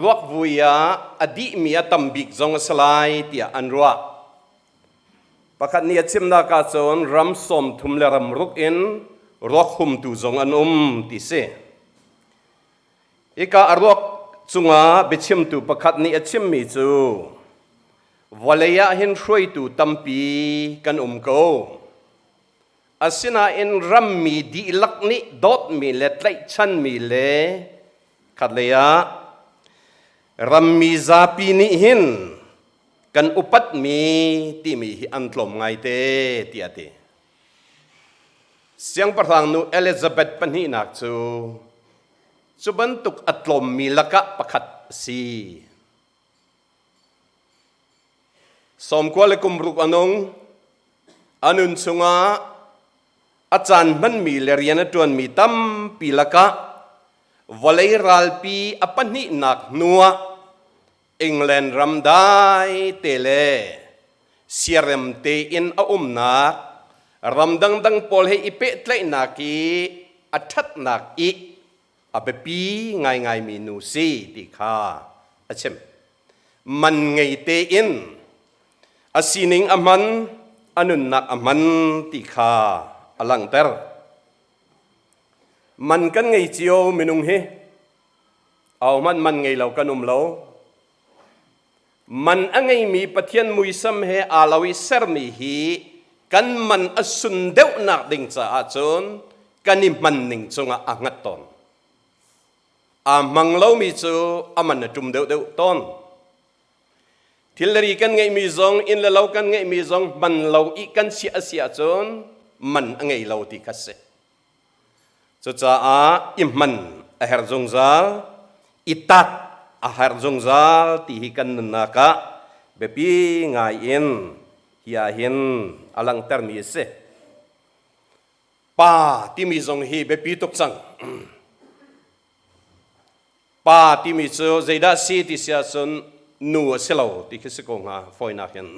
Ruakvui ah a dihmi a tam bik zong a si lai tiah an ruah. Pakhat nih a chimnak ahcun ram 30 le ram ruk in ruak humtu zong an um ti si. Hika a ruak cungah biachimtu pakhat nih a chimmi cu vawlei ah hin hruaitu tampi kan um ko. Asinain rammi dihlak nih dawtmi le tlaihchanmi le khatlei ah rammi zapi nih hin kan upatmi timi hi an tlawm ngaite tiah a ti. Siangpahrang nu Elizabeth pahnihnak cu cu bantuk a tlawmmi lakah pakhat a si. 90 le kum ruk a nung. A nun chungah a caan hmanmi le rian a ṭuanmi tampi lakah vawlei ralpi a pahnihnak hnuah England ram dai te le siarem tein a umnak ram dangdang pawl he i pehtlaihnak i a ṭhatnak i a biapi ngaingaimi nu si ti kha a chim. Man ngei tein a sining a hman, a nunnak a hman ti kha a langhter. Man kan ngei cio minung hi ahohmanh man ngei lo kan um lo. Man a ngeimi Pathian muisam he aa lo i sermi hi kan man a sun deuhnak ding caah cun kan i hman ning cungah aa hngat tawn. Aa hmang lomi cu a man a ṭum deuhdeuh tawn. Thilri kan ngeihmi zong, inn le lo kan ngeihmi zong man lo i kan chiah a si ahcun man a ngei lo ti kha si. Cucaah i hman a herh zungzal, i tat a herh zungzal ti hi kan nunnak ah biapi ngai in hi ah hin a langhtermi a si. Pa timi zong hi biapi tuk cang. Pa timi cu zeidah si ti si ahcun nu a si lo ti khi si ko hnga fawinak in.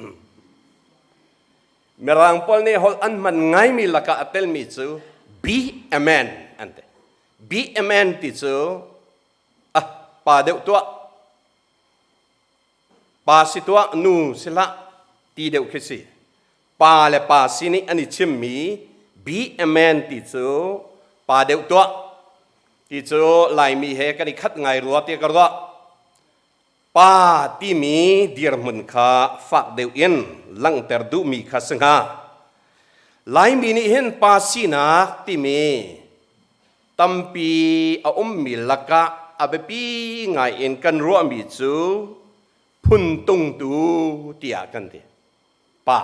Mirang pawl nih holh an hman ngaimi lakah a telmi cu be a man an ti. Be a man ti cu ah pa deuh tuah pa si tuah nu si hlah ti deuh khi si. Pa le pa sin i an i chimmi be a man ti cu pa deuh tuah ti cu Laimi he kan i khat ngai rua ti ka ruah. Pa timi dirhmun kha fak deuh in langhter duhmi kha si hnga. Laimi nih hin pa sinak timi tampi a ummi lakah a biapi ngai in kan ruahmi cu phuntungtu tiah kan ti. Pa.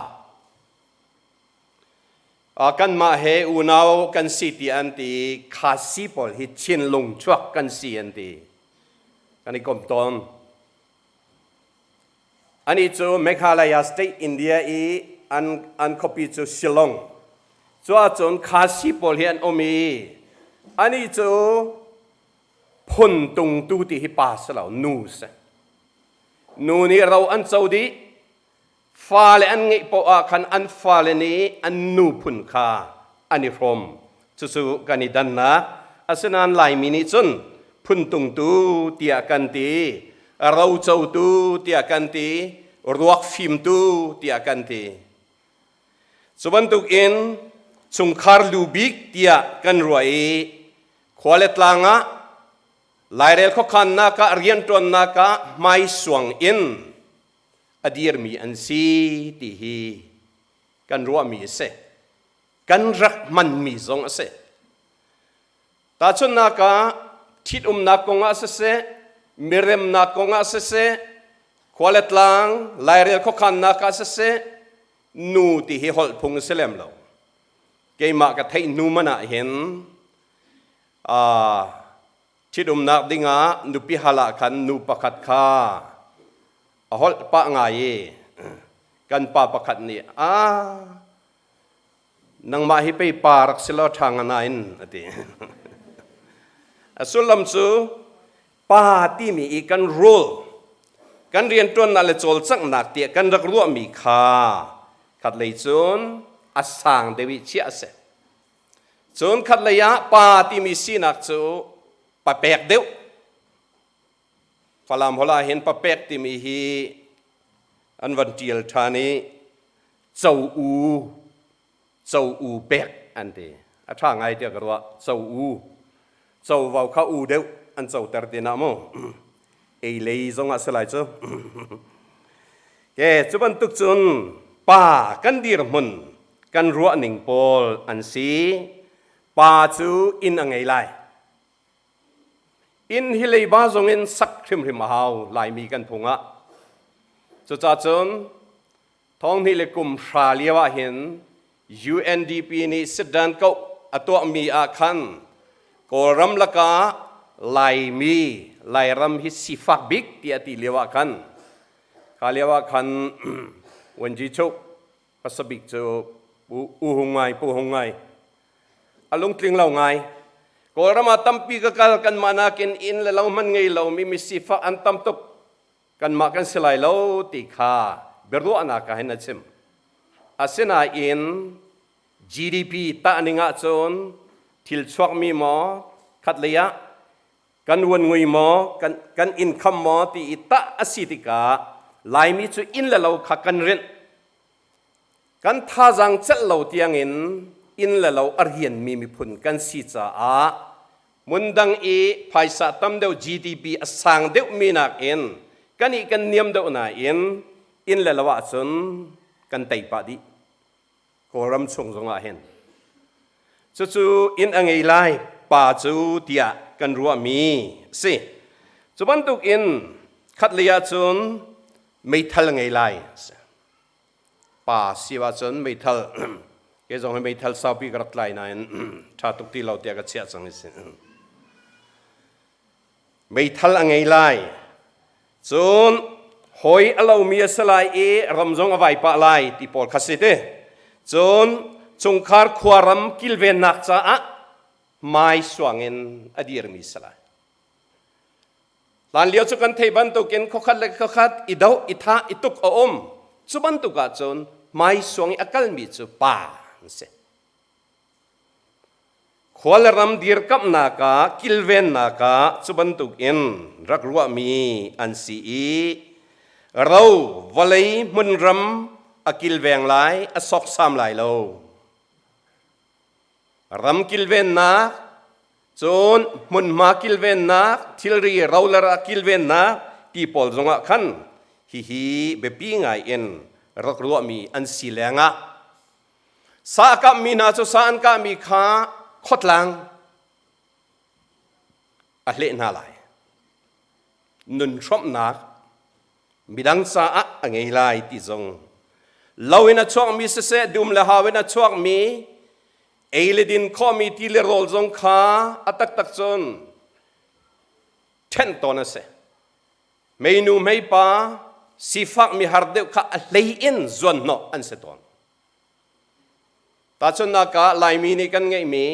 Kanmah he unau kan si ti an ti, Khasi pawl hi Chinlung chuak kan si an ti. Kan i kom tawn. Ani cu Meghalaya State India i an khuapi cu Shillong. Cu ahcun Khasi pawl hi an um i ani cu phun tungtu ti hi pa si lo, nu si. Nu nih ro an co dih. Fale an ngeih poah ah khan an fale nih an nu phun kha an i hrawm. Cucu kan i dannak. Asinain Laimi nih cun phuntungtu tiah kan ti, rocotu tiah kan ti, ruak fimtu tiah kan ti. Cu bantukin chungkhar lu bik tiah kan ruah i khua le tlang ah Lairel khuakhannak ah rianṭuannak ah hmaisuang in a dirmi an si ti hi kan ruahmi a si. Kan rak hmanmi zong a si. Tahchunhnak ah ṭhitumnak kong ah siseh, miremnak kong ah siseh, khua le tlang, lairel khuakhannak ah siseh, nu ti hi holh phung a si lem lo. Keimah ka theih hnu man ah hin ṭhitumnak dingah nupi hal ah khan nu pakhat kha a holh pah ngai i kan pa pakhat nih a nangmah hi pei pa rak si law ṭha nga nain a ti. A sullam cu pa timi i kan rule kan rianṭuannak le cawlcanghnak tiah kan rak ruahmi kha khatlei cun a sang deuh i chiah a si. Cun khatlei ah pa timi sinak cu papek deuh. Falam holh ah hin papek timi hi an van ṭial ṭhan i co u co u pek an ti. A ṭha ngai tiah ka ruah. Co u. Covo kha u deuh an coter ti na mu. Ei lei zong ah si lai cu. Ke cu bantuk cun pa kan dirhmun kan ruah ning pawl an si. Pa cu inn a ngei lai. Inn hi leiba zong in sak hrimhrim a hau Laimi kan phung ah. Cucacun thonghnih le kum hra lio ah hin UNDP nih sit-dan koh a tuahmi ah khan Kawlram lakah Laimi Lairam hi sifak bik tiah ti lio ah khan kha lio ah khan Wenji Chuk hmasa bik cu Pu U Hung Ngai Pu Hung Ngai a lungtling lo ngai. Kawlram ah tampi ka kal kanmah nakin inn le lo hmanh ngei lomi misifak an tam tuk. Kanmah kan si lai lo ti kha biaruahnak ah hin a chim. Asinain GDP tah ning ahcun thil chuakmi maw khatlei ah kan uan ngui maw kan, kan income maw ti i tah a si tikah Laimi cu inn le lo kha kan rinh. Kan thazaang celh lo tiangin inn le lo a rianmi miphun kan si caah hmundang i phaisa tam deuh GDP a sang deuhmi nakin kan i kan niam deuh nain inn le lo ahcun kan tei pah dih. Kawlram chung zongah hin. Cucu inn a ngei lai pa cu tiah kan ruahmi a si. Cu bantuk in khatlei ahcun meithal ngei lai a si. Pa si ahcun meithal ke zong hi meithal saupi ka rak tlai nain ṭha tuk ti lo tiah ka chiah cang i si. Meithal a ngei lai. Cun hawi a lomi a si lai i ram zong a vai pah lai ti pawl kha si ti. Cun chungkhar khuaram kilvennak caah mai suang in a dirmi si lai. Hlanlio cu kan theih bantukin khuakhat le khuakhat i doh, i thah, i tuk a um. Cu bantuk ahcun hmaisuang i a kalmi cu pa an si. Khua le ram dirkamhnak ah, kilvennak ah cu bantuk in rak ruahmi an si i ro vawlei hmunram a kilveng lai, a sawksam lai lo. Ram kilvennak, cun hmunhma kilvennak, thilri roler ah kilvennak ti pawl zongah khan hihi biapi ngai in rak ruahmi an si lengah sa a kapmi hna cu sa an kahmi kha khawtlang a hleh hna lai. Nun hrawmhnak midang caah a ngei lai ti zong lo in a chuakmi siseh dum le hau in a chuakmi ei le din khawhmi ti le rawl zong kha a taktak cun ṭhenh tawn a si meinu meipa sifak mi har deuh kha a hlei in zuanhnawh an si tawn tahchunhnak ah Laimi nih kan ngeihmi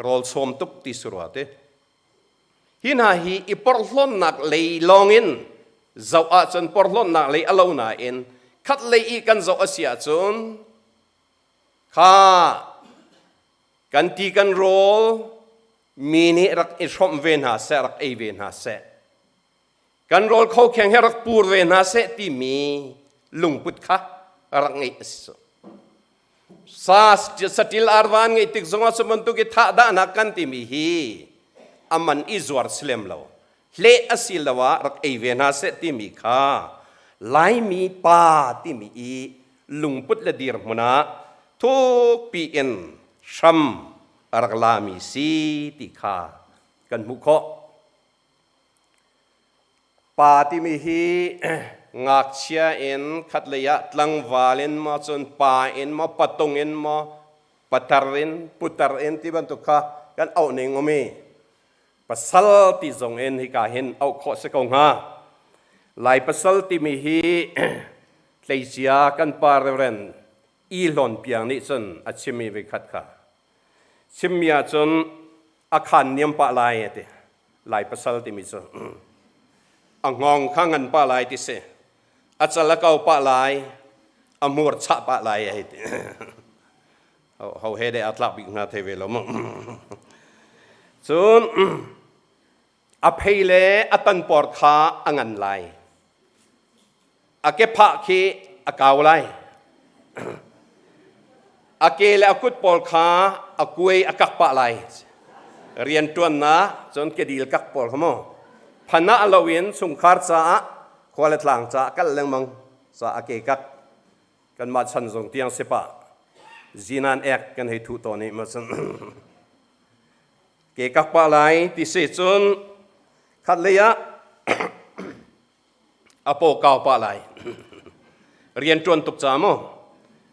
rawl sawm tuk ti surua te Hi hna hi i porhlawnnak lei lawngin zoh ahcun porhlawnnak lei a lo nain khat lei i kan zoh a si ahcun kha kan ti kan rawl mi nih rak i hrawmh ve hna seh rak ei ve hna seh kan rawl kho kheng he rak pur ve hna seh timi lungput kha rak ngeih a si. Sa saṭil arva an ngeih tik zongah cu bantuk i thahdahnak kan timi hi a man i zuar si lem lo. Hleh a si lo ah rak ei ve hna seh timi kha Laimi pa timi i lungput le dirhmun ah thukpi in hram a rak lami si ti kha kan hmuh khawh. Pa timi hi ngakchia in khatlei ah tlangval in maw cun pa in maw patung in maw patar in putar in ti bantuk kha kan auh ning um i pasal ti zong in hika hin auh khawh si ko hnga. Lai pasal timi hi tleicia kan pa Reverend I Hlawn Piang nih cun a chimmi voikhat kha chimmi ahcun a khaan niam pah lai a ti. Lai pasal timi cu a hngawng kha ngan pah lai ti si a cal a kau pah lai a hmur chah pah lai a hei ti ho he deh a tlak bik hnga thei ve lo mu cun. A phei le a tanpor kha a ngan lai. A kephah khi a kau lai. A ke le a kut pawl kha a kuai a kak pah lai. Rianṭuannak cun kedil kak pawl kha mu. Phanah loin chungkhar caah khua le tlang caah kal lengmang ca a ke kak. Kanmah chan zong tiang si pah. Zinan ek kan hei thuh tawn i ma cun ke kak pah lai ti si cun khat lei ah a paw kau pah lai. Rian ṭuan tuk ca mu.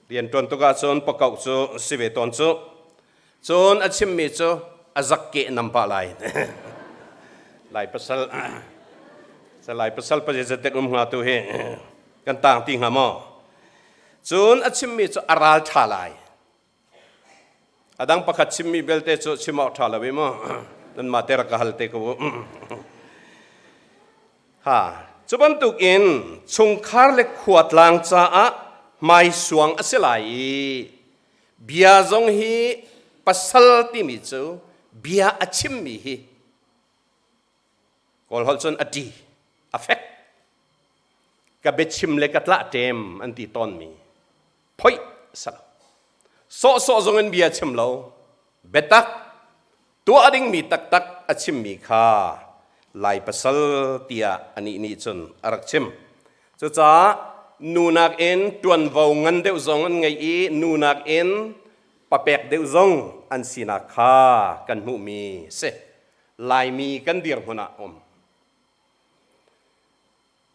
Rian ṭuan tuk ahcun pakauh cu si ve tawn cu. Cun a chimmi cu a zak keh nam pah lai. Lai pasal Lai pasal pa zezetek um hnga tu hi kan tang ti hnga maw? Cun a chimmi cu a ral ṭha lai. A dang pakhat chimmi belte cu chim awk ṭha lo i mu. Nanmah te rak ka hal te ko u. Ha, cu bantuk in chungkhar le khuatlang caah hmaisuang a si lai i bia zong hi pasal timi cu bia a chimmi hi Kawl holh cun a ṭi, a fek. Ka biachim le ka tlah ṭem an ti tawnmi phoih salo. Sawhsawh zong in bia chim lo, biatak tuah dingmi taktak a chimmi kha Lai pasal tiah anih nih cun a rak chim. Cucaah nu nakin ṭuanvo ngan deuh zong an ngei i nu nakin papek deuh zong an sinak kha kan hmuhmi si. Laimi kan dirhmun ah um.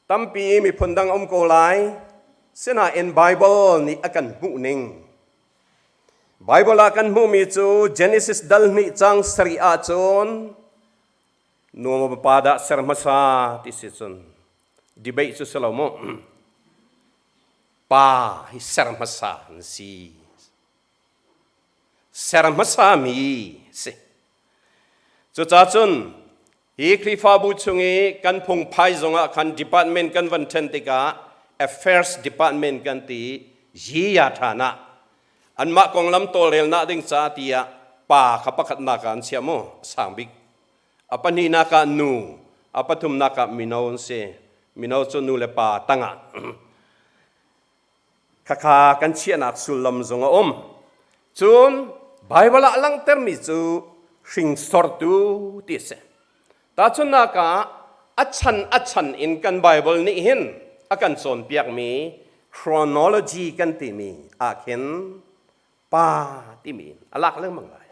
Tampi miphun dang um ko lai, sinain Baibal nih a kan hmuh ning. Baibal ah kan hmuhmi cu Genesis dal hnih cang sarih ahcun nu maw pa dah ser hmasa ti si cun debate cu si lo mu. Pa hi ser hmasa an si. Ser hmasami si. Cucaah cun Hi Khrihfabu chung i kan phungphai zongah khan department kan van ṭhen tikah affairs department kan ti yi ya ṭhan ah anmah konglam tawlrelnak ding ca tiah pa kha pakhatnak ah an chiah mu sang bik. A pahnihnak ah nu, a pathumnak ah mino an si. Mino cu nu le pa tangah. Khakha kan chiahnak sullam zong a um. Cun Baibal ah langhtermi cu hringsortu ti a si. Tahchunhnak ah a chan a chan in kan Baibal nih hin a kan cawnpiakmi chronology kan timi ah khin pa timi in a lak lengmang lai.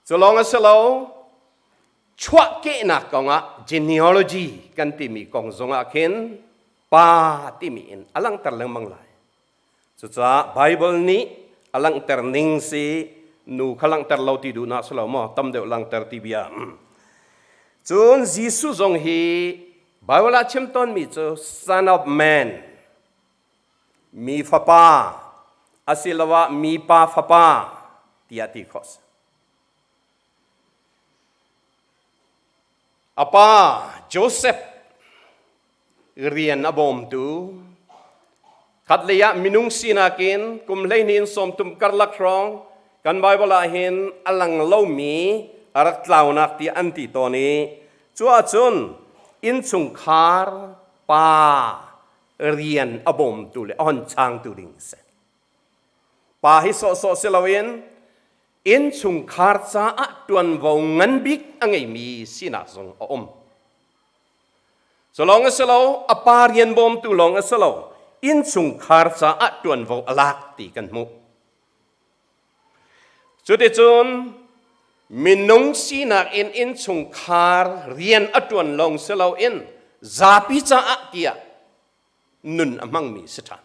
Cu lawng a si lo, chuahkehnak kongah genealogy kan timi kong zongah khin pa timi in a langhter lengmang lai. Cucaah Baibal nih a langhter ning si nu kha langhter lo ti duhnak si lo maw tam deuh langhter ti bia. Cun Jesuh zong hi Baibal ah chim tawnmi cu Son of Man mi fapa asiloah mipa fapa tiah ti khawh si. A pa Joseph rian a bawmtu khatlei ah minung sinak in kum 12 in 30 karlak hrawng kan Bible ah hin a lang lomi a rak tlaunak tiah an ti tawn i cu ahcun innchungkhar pa rian a bawmtu le a hon changtu ding a si. Pa hi sawhsawh si loin innchungkhar caah ṭuanvo ngan bik a ngeimi sinak zong a um. Cu lawng a si lo, a pa rian bawmtu lawng a si lo, innchungkhar caah ṭuanvo a lak ti kan hmuh. Cuticun minung sinak in innchungkhar rian a ṭuan lawng si loin zapi caah tiah nun a hmangmi si ṭhan.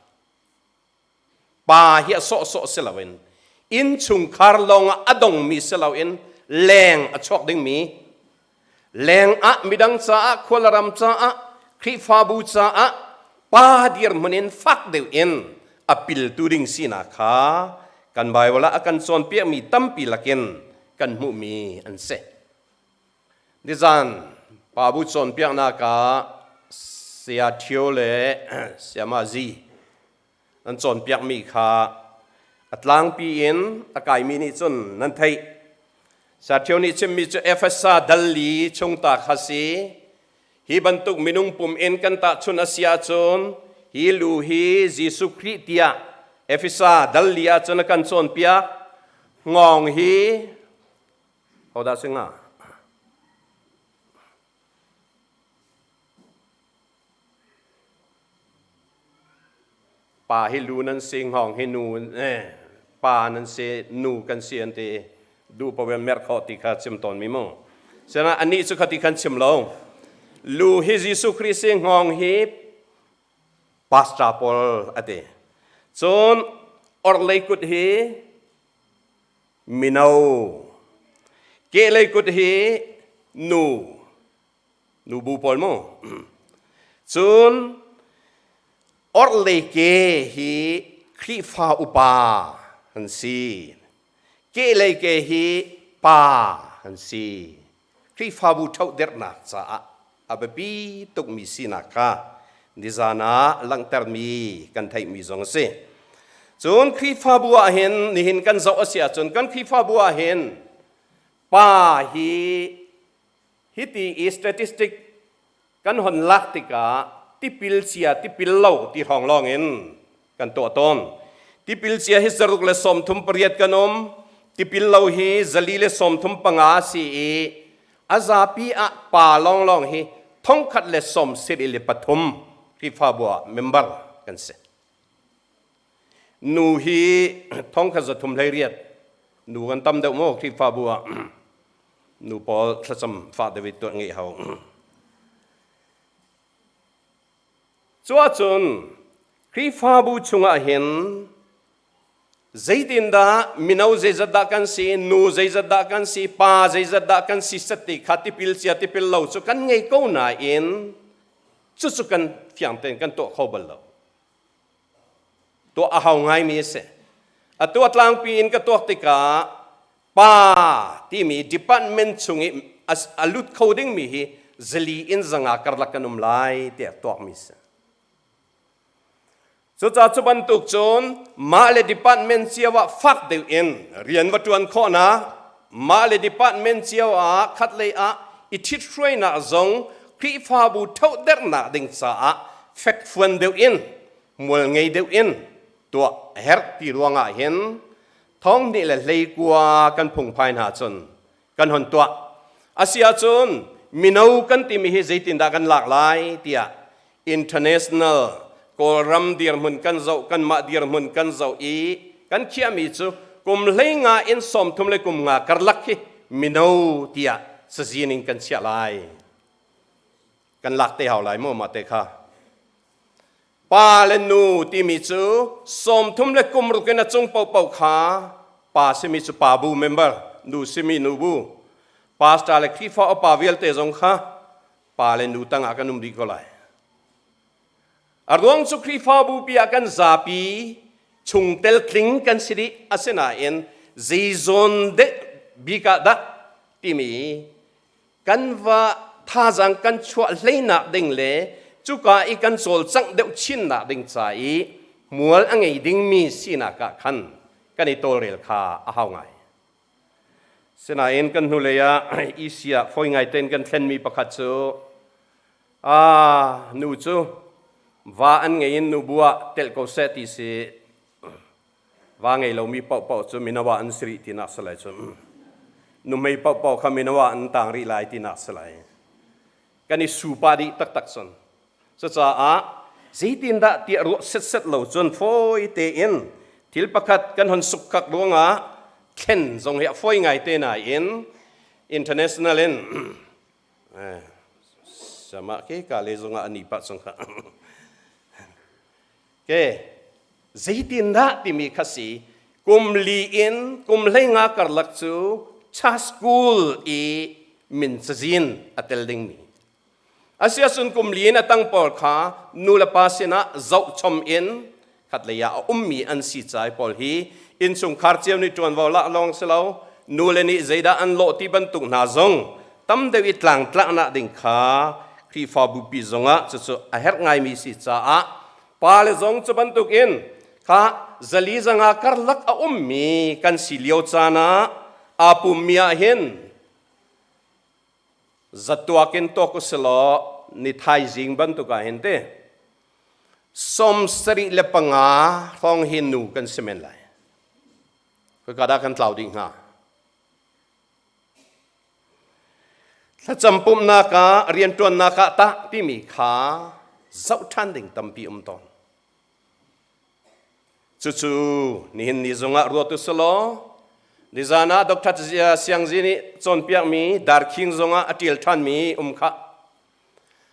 Pa hi a sawhsawh si loin innchungkhar lawngah a dongmi si loin leng a chuak dingmi leng ah midang caah khualaram caah Khrihfabu caah pa dirhmun in fak deuh in a piltu ding sinak kha kan Bible ah a kan cawnpiakmi tampi lakin kan hmuhmi an si. Nizan Pabu cawnpiaknak ah Saya Thio le Sayama Zi nan cawnpiakmi kha a tlangpi in a kaimi nih cun nan theih. Saṭhio nih chimmi cu Efesa dal li chung ta kha si. Hi bantuk minung pum in kan tahchun a si ahcun hi lu hi Jesuh Khrih tiah Efesa dal li ahcun a kan cawnpiak. Hngawng hi hodah si hnga? Pa hi lu nan si, hngawng hi nu pa nan si, nu kan si an ti. Duh paoh in merh khawh ti kha chim tawn mi mu. Sina anih cu khati khan chim lo. Lu hi Jesuh Khrih si, hngawng hi pastor pawl a ti. Cun orhlei kut hi mino, kehlei kut hi nu, nubu pawl mu. Cun orhlei ke hi Khrihfa upa an si. Kehlei ke hi pa an si. Khrihfabu ṭhohderhnak caah a biapi tukmi sinak kha nizan ah langhtermi kan theihmi zong a si. Cun Khrihfabu ah hin nihin kan zoh a si ahcun kan Khrihfabu ah hin pa hi hiti i statistic kan hon lak tikah tipil cia tipil lo ti hrawng lawng in kan tuah tawn. Tipil cia hi 138 kan um. Tipil lo hi 435 si i a zapi ah pa lawnglawng hi 173 Khrihfabu ah member kan si. Nu hi 1318 nu kan tam deuh maw Khrihfabu ah nu pawl thlacam fah deuh i tuah ngeih hau. Cuahcun Khrihfabu chungah hin zeitindah mino zeizat dah kan si, nu zeizat dah kan si, pa zeizat dah kan si set ti kha tipil cia tipil lo cu kan ngei ko nain cucu kan fiang tein kan tuah kho bal lo. Tuah a hau ngaimi a si. Atu a tlangpi in ka tuak tikah pa timi department chung i a lut kho dingmi hi zali in zanga karlak kan um lai tiah tuakmi si. Cucaah cu bantuk cun mah le department cio ah fak deuh in rian va ṭuan khawhnak, mah le department cio ah khatlei ah i ṭhithruainak zong Khrihfabu ṭhohdernak ding caah fekfuan deuh in mual ngei deuh in tuah a herh ti ruangah hin thong hnih le hleikua kan phungphai hna cun kan hon tuah. Asi ahcun mino kan timi hi zeitindah kan lak lai tiah international Kawlram dirhmun kan zoh, kanmah dirhmun kan zoh i kan khiahmi cu kum 15 in 30 le kum nga karlak hi mino tiah sazin in kan chiah lai. Kan lak te hau lai maw mah te kha. Pa le nu timi cu 30 le kum ruk in a cung paohpaoh kha pa simi cu pa bu member, nu simi nu bu. Pastor le Khrihfa upa vialte zong kha pa le nu tangah kan um dih ko lai. A ruang cu Khrihfabu pi ah kan zapi chungtel tling kan si dih asinain zeizawn deh bik ah dah timi kan va thazaang kan chuah hleinak ding le cuka i kan cawlcangh deuh chinnak ding ca i hmual a ngei dingmi sinak ah khan kan i tawlrel kha a hau ngai. Sinain kan hnulei ah EC ah fawi ngai tein kan thlenmi pakhat cu nu cu va an ngei in nubu ah telh ko seh ti si Va ngei lomi paohpaoh cu mino ah an si rih tinak si lai cu. Nuhmei paohpaoh kha mino ah an tang rih lai tinak si lai. Kan i supa dih taktak cun. Cucaah zeitindah tiah ruah setset lo cun fawi tein thil pakhat kan hon sukkak ruangah thlen zong hi a fawi ngai te nain international in sama ke ka le zongah ani pah cang kha Ke zeitindah timi kha si kum li in kum 15 karlak cu cha school i min cazin a tel dingmi. Asiahcun kum li in a tang pawl kha nu le pa sinah zohchom in khatlei ah a ummi an si cai pawl hi innchungkhar cio nih ṭuanvo lah lawng si lo nu le nih zeidah an lawh ti bantuk hna zong tam deuh i tlangtlaknak ding kha Khrihfabu pi zongah cucu a herh ngaimi si caah pale zong cu bantukin kha 400 karlak a ummi kan si lio caan ah Aa pummi ah hin zatuak in tuak usilaw ni thaizing bantuk ah hin te 75 hrawng hi nu kan si men lai. Khoi dah kan tlau dih hnga? Thlacam pumhnak ah rianṭuannak ah tah timi kha zoh ṭhan ding tampi um tawn. Cucu nihin ni zongah ruat u selaw nizan ah Dr. Siangzi nih cawnpiakmi darkhing zongah a ṭial ṭhanmi um khah.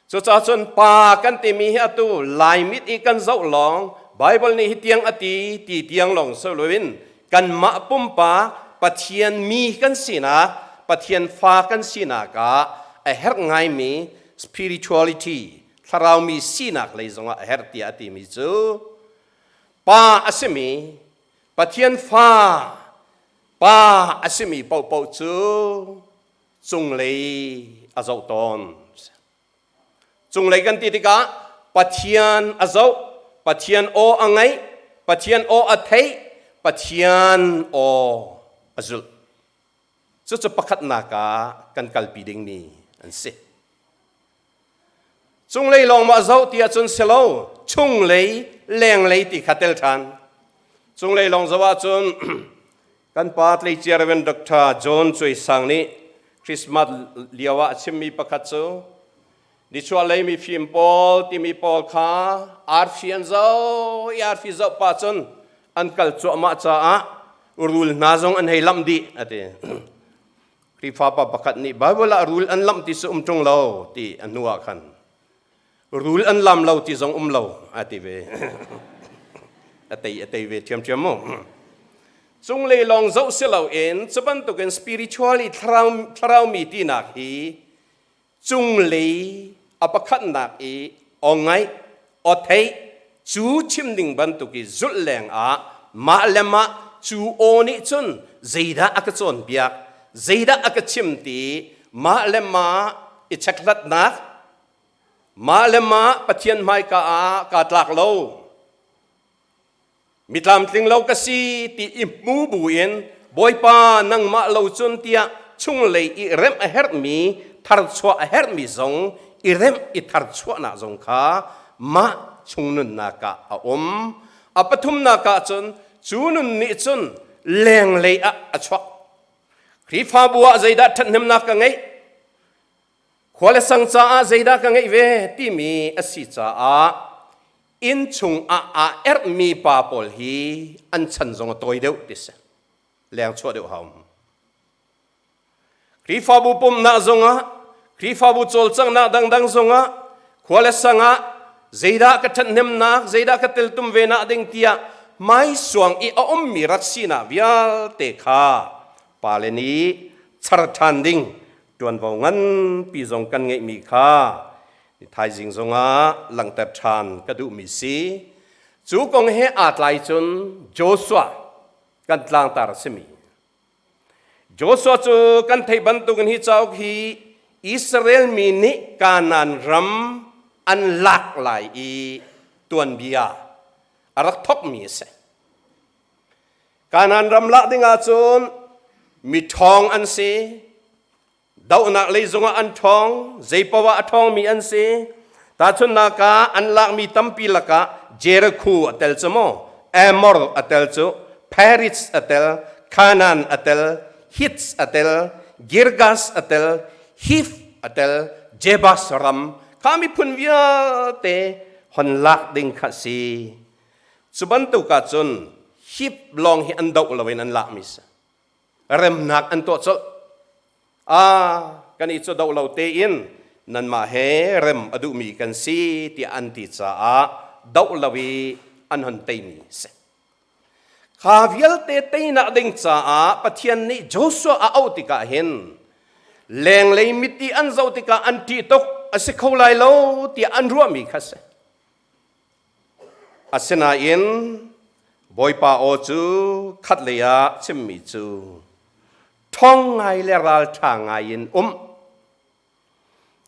Cucaah cun pa kan timi hi atu Laimit i kan zoh lawng Bible nih hi tiang a ti ti tiang lawng si loin kanmah pumpak Pathian mi kan sinak Pathian fa kan sinak ah a herh ngaimi spirituality thlarau mi sinak lei zongah a herh tiah a timi cu pa a simi Pathian fa pa a simi paohpaoh cu cunglei a zoh tawn. Cunglei kan ti tikah Pathian a zoh, Pathian aw a ngaih, Pathian aw a theih, Pathian aw a zulh. Cucu pakhatnak ah kan kalpi dingmi an si. Cunglei lawng maw a zoh ti ahcun si lo, chunglei, lenglei ti kha tel ṭhan. Cunglei lawng zoh ahcun Kan pa tleicia Rev. Dr. John Cuai Sang nih Christmas lio ah a chimmi pakhat cu nichuahlei mifim pawl timi pawl kha arfi an zoh i arfi zoh pah cun an kal cuahmah caah rul hna zong an hei lamh dih a ti. Khrihfa pa pakhat nih Bible ah rul an lamh ti cu um ṭung lo ti a hnu ah khan rul an lam lo ti zong um lo a ti ve a tei a tei ve ṭhiamṭhiam mu cunglei lawng zoh si loin cu bantukin spiritually thlarau thlarau mi tinak hi cunglei a pakhatnak i aw ngaih aw theih cu chim ding bantuk i zulh leng ah mah le mah cu aw nih cun zeidah a ka cawnpiak zeidah a ka chim ti mah le mah i chekhlatnak Mah le mah Pathian hmaika ah kaa tlak lo. Mi tlamtling lo ka si ti i hmu buin Bawipa nangmah lo cun tiah chunglei i remh a herhmi tharchuah a herhmi zong i remh i tharchuahnak zong kha mah chung nunnak ah a um. A pathumnak ah cun cu nun nih cun lenglei ah a chuak. Khrihfabu ah zeidah ṭhathnemnak ka ngeih? Khua le sang caah zeidah ka ngeih ve timi a si caah innchung ah aa erhmi pa pawl hi an chan zong a tawi deuh ti si. Leng chuah deuh hau. Khrihfabu pumhnak zongah, Khrihfabu cawlcanghnak dangdang zongah, khua le sang ah zeidah ka ṭhathnemnak, zeidah ka teltum ve nak ding tiah hmaisuang i a ummi rak sinak vialte kha pale nih char ṭhan ding ṭuanvo nganpi zong kan ngeihmi kha thaizing zongah langhter ṭhan ka duhmi si. Cu kong he aa tlai cun Joshua kan tlangtar a simi. Joshua cu kan theih bantukin hi cauk hi Israel mi nih Kanaan ram an lak lai i tuanbia a rak thawkmi a si. Kanaan ram lak ding ahcun mi ṭhawng an si. Dohnak lei zongah an ṭhawng, zeipoah a ṭhawngmi an si. Tahchunhnak ah an lakmi tampi lakah Jericho a tel cu maw, Amor a tel cu, Paris a tel, Canaan a tel, Hits a tel, Girgas a tel, Hif a tel, Jebus ram kha miphun vialte hon lak ding kha si. Cu bantuk ahcun hip lawng hi an doh loin an lakmi si. Remnak an tuah colh. Ah, kan i cu doh lo tein nanmah he rem a duhmi kan si tiah an ti caah doh lo i an hon teimi si. Kha vialte teinak ding caah Pathian nih Joshua a auh tikah hin lenglei mit i an zoh tikah an ṭih tuk a si kho lai lo tiah an ruahmi kha si. Asinain Bawipa aw cu khatlei ah chimmi cu ṭhawng ngai le ralṭha ngai in um.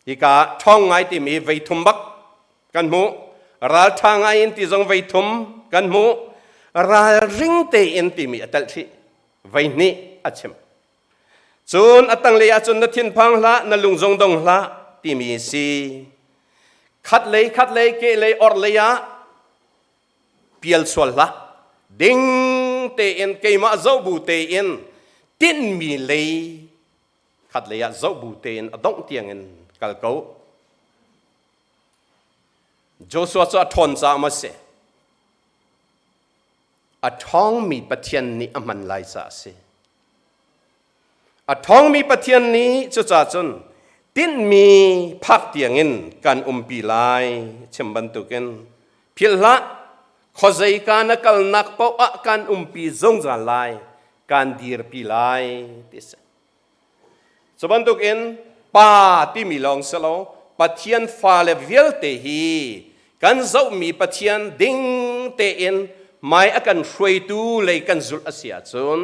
Hika ṭhawng ngai timi vei thum bak kan hmuh. Ralṭha ngai in ti zong vei thum kan hmuh. Ralring tein timi a telh chih. Vei hnih a chim. Cun a tanglei ah cun na thinphang hlah, na lung zong dong hlah timi a si. Khatlei khatlei kehlei orhlei ah pial sual hlah. Ding tein keimah zoh bu tein tinhmi lei khatlei ah zoh bu tein a dongh tiangin kal ko. Joshua cu a ṭhawn caah maw a si? A ṭhawngmi Pathian nih a hman lai caah a si. A ṭhawngmi Pathian nih cucaah cun tinhmi phak tiangin kan umpi lai chim bantukin philh hlah khuazeika na kalnak paoh ah kan umpi zungzal lai kan dirpi lai ti a si. Cu bantukin Pa timi lawng si lo Pathian fale vialte hi kan zohmi Pathian ding tein hmai a kan hruaitu lei kan zulh a si ahcun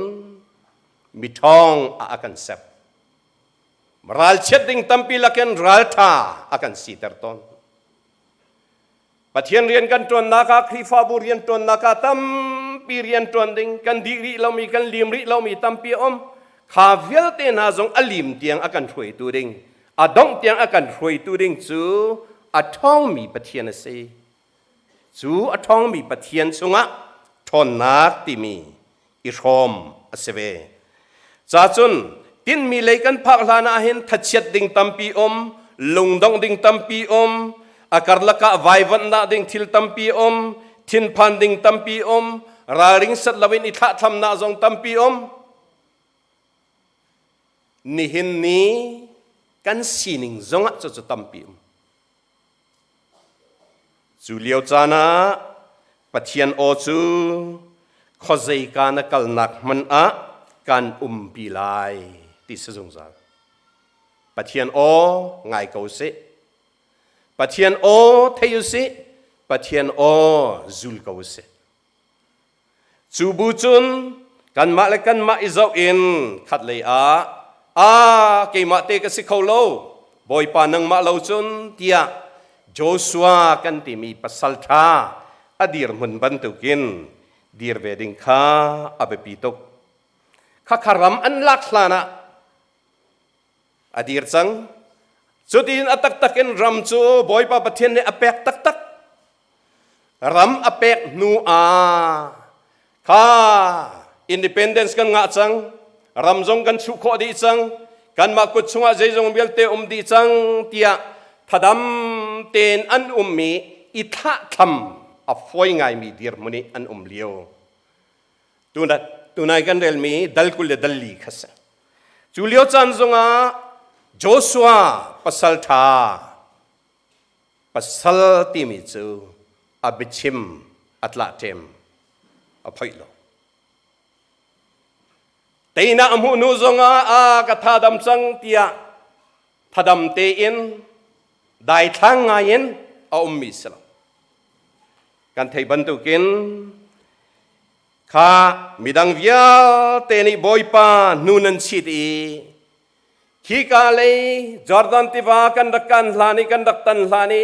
miṭhawng ah a kan ser. Ralchiat ding tampi lakin ralṭha a kan siter tawn. Pathian rian kan ṭuannak ah Khrihfabu rian ṭuannak ah tampi rian ṭuan ding kan dih rih lomi kan lim rih lomi tampi a um. Kha vialte hna zong a lim tiang a kan hruaitu ding, a dongh tiang a kan hruaitu ding cu a ṭhawngmi Pathian a si. Cu a ṭhawngmi Pathian chungah ṭhawnnak timi i hrawm a si ve. Ca cun tinhmi lei kan phak hlan ah hin thachiat ding tampi um, lungdongh ding tampi um, a karlak ah vaivanhnak ding thil tampi um, thinphan ding tampi um, ralring set loin i thlahthlamnak zong tampi um. Nihin ni kan sining zongah cucu tampi um. Cu lio caan ah Pathian aw cu khuazeika na kalnak hmanh ah kan umpi lai ti si zungzal. Pathian aw ngai ko sih. Pathian aw thei u sih. Pathian aw zul ko u sih. Cu bu cun kanmah le kanmah i zoh in khatlei ah a keimah te ka si kho lo Bawipa nangmah lo cun tiah Joshua kan timi pasal ṭha a dirhmun bantukin dir ve ding kha a biapi tuk. Khakha ram an lak hlan ah a dir cang. Cutin a taktak in ram cu Bawipa Pathian nih a pek taktak. Ram a pek hnu ah kha independence kan ngah cang, ram zong kan chuh khawh dih cang, kanmah kut chungah zeizong vialte um dih cang tiah thadam tein an ummi i thlahthlam a fawi ngaimi dirhmun i an um lio. Tunai kan relmi dal 20 le dal 4 kha si. Cu lio caan zongah Joshua pasal ṭha Pasal timi cu a biachim a tlahṭem a phoih lo. Teinak a hmuh hnu zongah a ka thadam cang tiah thadam tein daithlang ngaiin a ummi si lo. Kan theih bantukin kha midang vialte nih Bawipa hnu nan chit i Khika lei Jordan tiva kan rak kan hlan i kan rak tan hlan i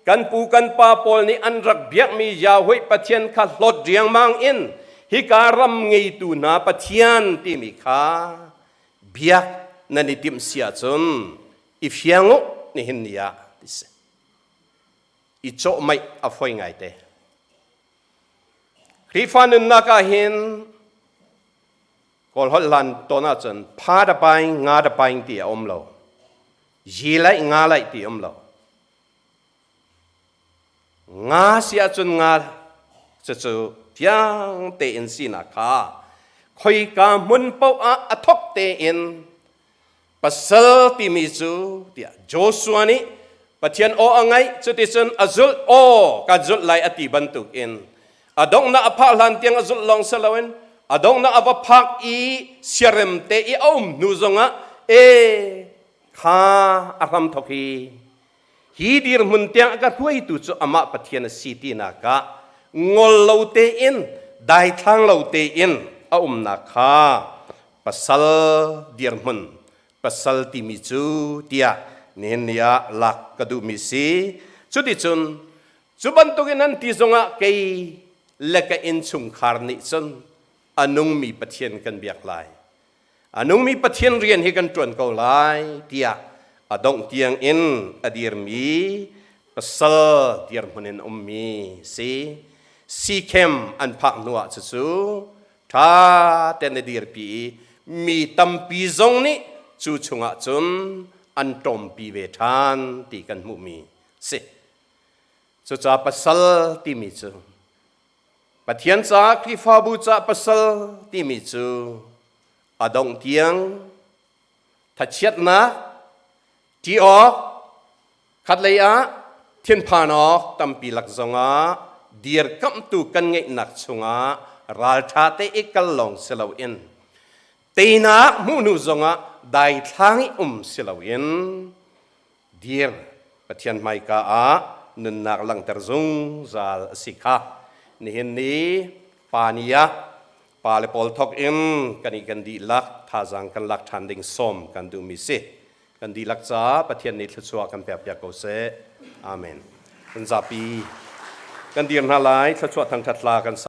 kan pu kan pa pawl nih an rak biakmi Yahweh Pathian kha hlawt riangmang in hika ram ngeitu hna Pathian timi kha biak nan i timh si ahcun i fiang u nihin ni ah ti si. I cawhmaih a foi ngaite. Khrihfa nunnak ah hin Kawl holh hlan tawn ahcun pha da paing nga da paing ti a um lo. Yi laih nga laih ti um lo. Nga si ahcun nga cucu fiang tein sinak kha khoika hmun paoh ah a thok tein pasal timi cu tiah Joshua nih Pathian aw a ngaih cuticun a zulh aw ka zulh lai a ti bantukin a donghnak a phah hlan tiang a zulh lawng si loin a donghnak a va phak i siarem te i a um hnu zongah e kha a hram thok hi hi dirhmun tiang a ka hruaitu cu amah Pathian a si tinak ah ngol lo tein daithlang lo tein a umnak kha pasal dirhmun pasal timi cu tiah nihin ni ah lak ka duhmi si. Cuticun cu bantukin an ti zongah kei le ka innchungkhar nih cun a nungmi Pathian kan biak lai. A nungmi Pathian rian hi kan ṭuan ko lai tiah a dongh tiang in a dirmi pasal dirhmun in ummi si. Sikhem an phak hnuah cucu ṭha tein a dirpi i mi tampi zong nih cu chungah cun an ṭawmpi ve ṭhan ti kan hmuhmi si. Cucaah pasal timi cu Pathian caah Khrihfabu caah pasal timi cu a dongh tiang thachiatnak ṭih awk khatlei ah thinphan awk tampi lak zongah dirkamhtu kan ngeihnak chungah ralṭha te i kal lawng si loin teinak hmuh hnu zongah daithlang i um si loin dir Pathian hmaika ah nunnak langhter zungzal a si kha nihin ni pa ni ah pa le pawl thawk in kan i kan dihlak thazaang kan lak ṭhan ding sawm kan duhmi si. Kan dihlak caah Pathian nih thluachuah kan pekpiak ko seh. Amen. Kan zapi kan dir hna lai. Thluachuah thangṭhat hla kan sa.